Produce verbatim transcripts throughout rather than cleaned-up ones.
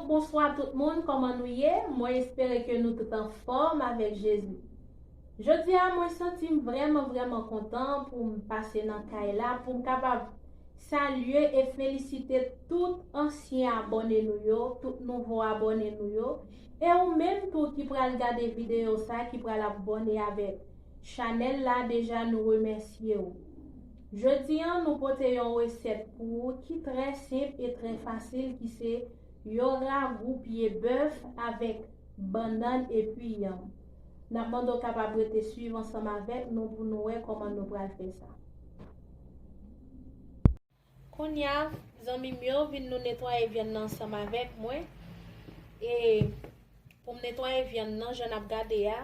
Bonswa tout moun, kòman nou ye? Mwen espere ke nou tout anfòm avèk Jezi. Jodi a, mwen santi m vrèman, vrèman kontan pou m pase nan kay la, pou m kapab salye e felisite tout ansyen abòne nou yo, tout nouvo abòne nou yo, e ou menm tou ki pral gade videyo sa, ki pral abòne avèk chanèl la, deja nou remèsye w. Jodi a, nou pote yon resèt pou ou ki trè senp e trè fasil, ki se yon ragou pye bèf avèk bannann epi yanm. N ap mande w kapab rete swiv ansanm avèk nou pou nou wè kòman nou pral fè sa. Kounye a, zanmi m yo, vin nou netwaye vyann nan ansanm avèk mwen. E pou m netwaye vyann nan, jan n ap gade a,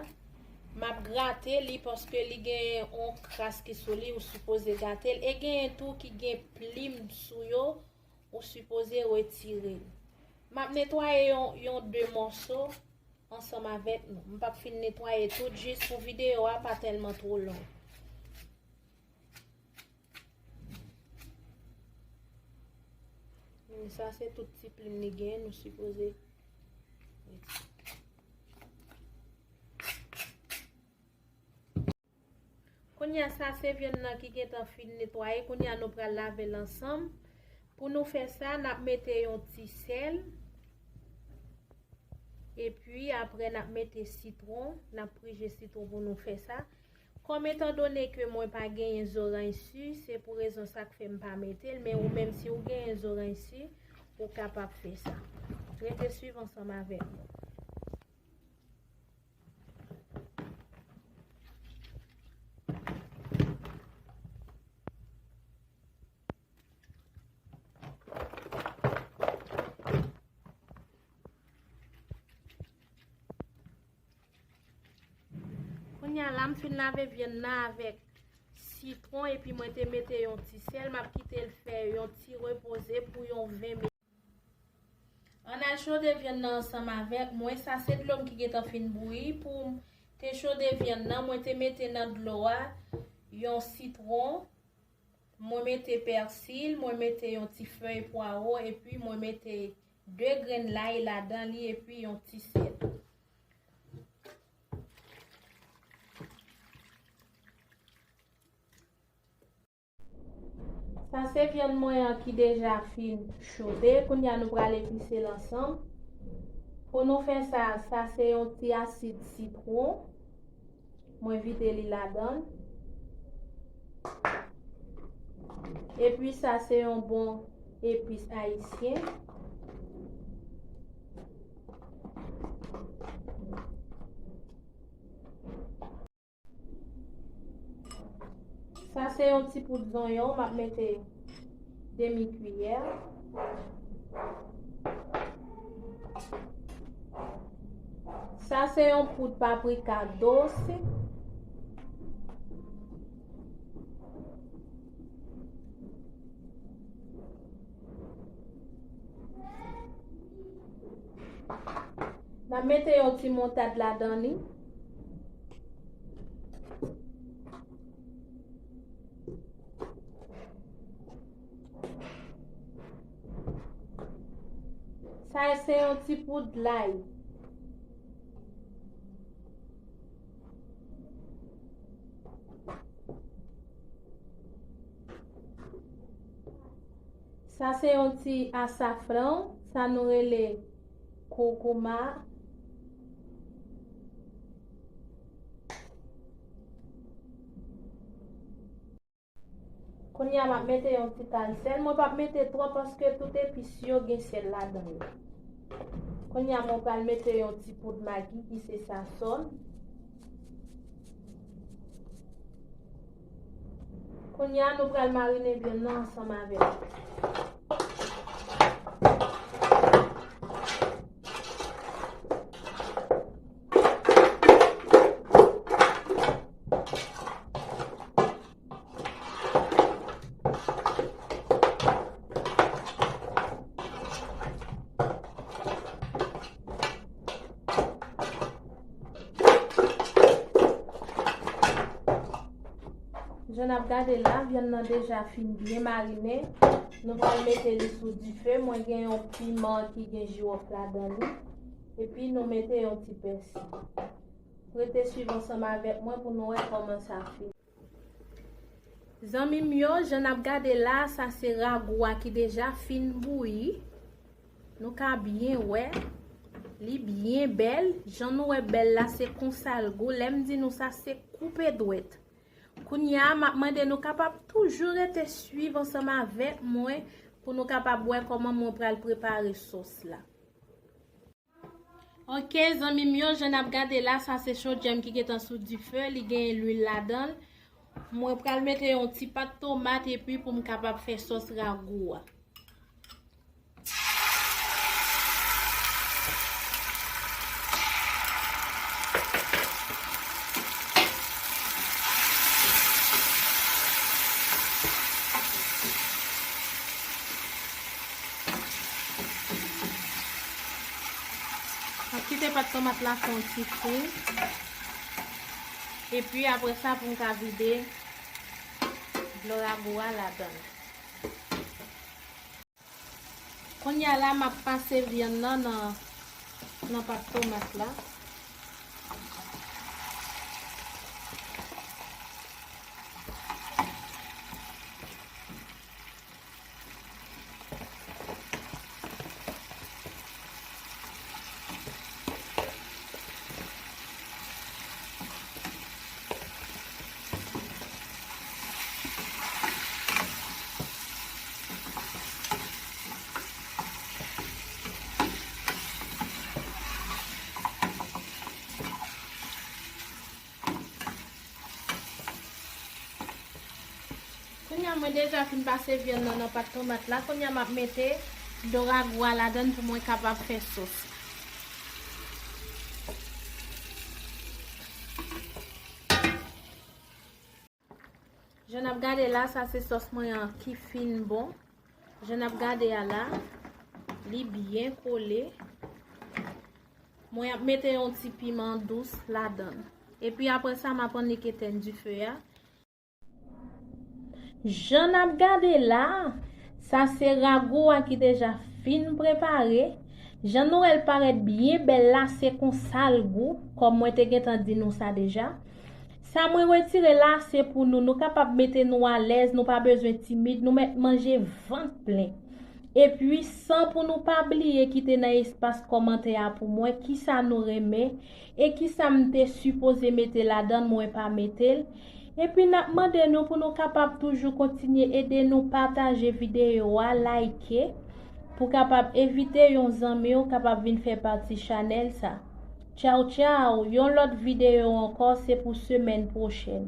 m ap grate li paske li gen yon kras ki sou li, ou sipoze grate l. E genyen tou ki gen plim sou yo, ou sipoze retire l. M ap netwaye yon, yon de mòso ansanm avèk nou. M p ap fin netwaye tout, jis pou videyo a pa tèlman twò long. Men sa se tout ti plim li gen, nou sipoze retire. Kounye a, sa se vyann nan ki gentan fin netwaye. Kounye a, nou pral lave l ansanm. Pou nou fè sa, n ap mete yon ti sèl. Epi, apre, n ap mete sitwon. N ap prije sitwon pou nou fè sa. Kòm etandone ke mwen pa genyen zoranj si, se pou rezon sa k fè m pa mete l, men ou menm si w genyen zoranj si, ou kapab fè sa. Rete swiv ansanm avèk mwen. Kounye a la, m fin lave vyann nan avèk sitwon, epi mwen te mete yon ti sèl. M ap kite l fè yon ti repoze pou yon ven minit. Ann al chode vyann nan ansanm avèk mwen. Sa se dlo m ki gentan fin bouyi. Pou m te chode vyann nan, mwen te mete nan dlo a yon sitwon, mwen mete pèsi, mwen mete yon ti fèy pwawo, epi mwen mete de grenn lay ladan li, epi yon ti sèl. Sa se vyann mwen an ki deja fin chode. Kounye a nou pral epise l ansanm. Pou nou fè sa, sa se yon ti asid sitwon. Mwen vide li ladan l. Epi sa se yon bon epis ayisyen. Sa se yon ti poud zonyon, m ap mete demi kiyè. Sa se yon poud paprika dous. N ap mete yon ti moutad ladan li. Sa se yon ti poud lay. Sa se yon ti asafran, sa nou rele koukouma. Kounye a, m ap mete yon ti kal sèl. Mwen p ap mete twòp paske tout epis yo gen sèl ladan yo. Kounye a, mwen pral mete yon ti poud magi ki se sazòn. Kounye a, nou pral marine vyann nan ansanm avèk. Jan n ap gade la, vyann nan deja fin byen marine. Nou pral mete li sou dife. Mwen gen yon piman ki gen jiwòf ladan li. Epi nou mete yon ti pèsi. Rete swiv ansanm avèk mwen pou nou wè kòman sa fini. Zanmi m yo, jan n ap gade la, sa se ragou a ki deja fin bouyi. Nou ka byen wè, li byen bèl. Jan nou wè bèl la, se konsa l gou. Lè m di nou sa, se koupe dwèt. Kounye a, m ap mande nou kapab toujou rete swiv ansanm avèk mwen pou nou kapab wè kòman mwen pral prepare sòs la. Ok, zanmi m yo, jan n ap gade la, sa se chodyè m ki gentan sou dife, li gen lwil ladan l. Mwen pral mete yon ti pat tomat epi pou m kapab fè sòs ragou a. M ap kite pat tomat la fè yon ti fri. Epi apre sa, pou m ka vide dlo ragou a ladan l. Kounye a la, m ap pase vyann nan nan, nan pat tomat la. Kounye a, mwen deja fin pase vyann nan nan pat tomat la. Kounye a, m ap mete dlo ragou a ladan l pou mwen kapab fè sòs. Jan n ap gade la, sa se sòs mwen an ki fin bon. Jan n ap gade a la, li byen kole. Mwen ap mete yon ti piman dous ladan l. Epi apre sa, m ap annik etenn dife a. Jan n ap gade la, sa se ragou a ki deja fin prepare. Jan nou wè l parèt byen bèl la, se konsa l gou, kòm mwen te gentan di nou sa deja. Sa mwen retire la, se pou nou, nou kapab mete nou alèz, nou pa bezwen timid, nou mèt manje vant plen. Epi, san pou nou pa bliye kite nan espas kòmantè a pou mwen, kisa nou renmen, e kisa m te sipoze mete ladan l, mwen pa mete l. Epi, n ap mande nou pou nou kapab toujou kontinye ede nou pataje videyo a, like, pou kapab envite yon zanmi w kapab vin fè pati chanèl sa. Tchaw, tchaw, yon lòt videyo ankò, se pou semèn pwochèn.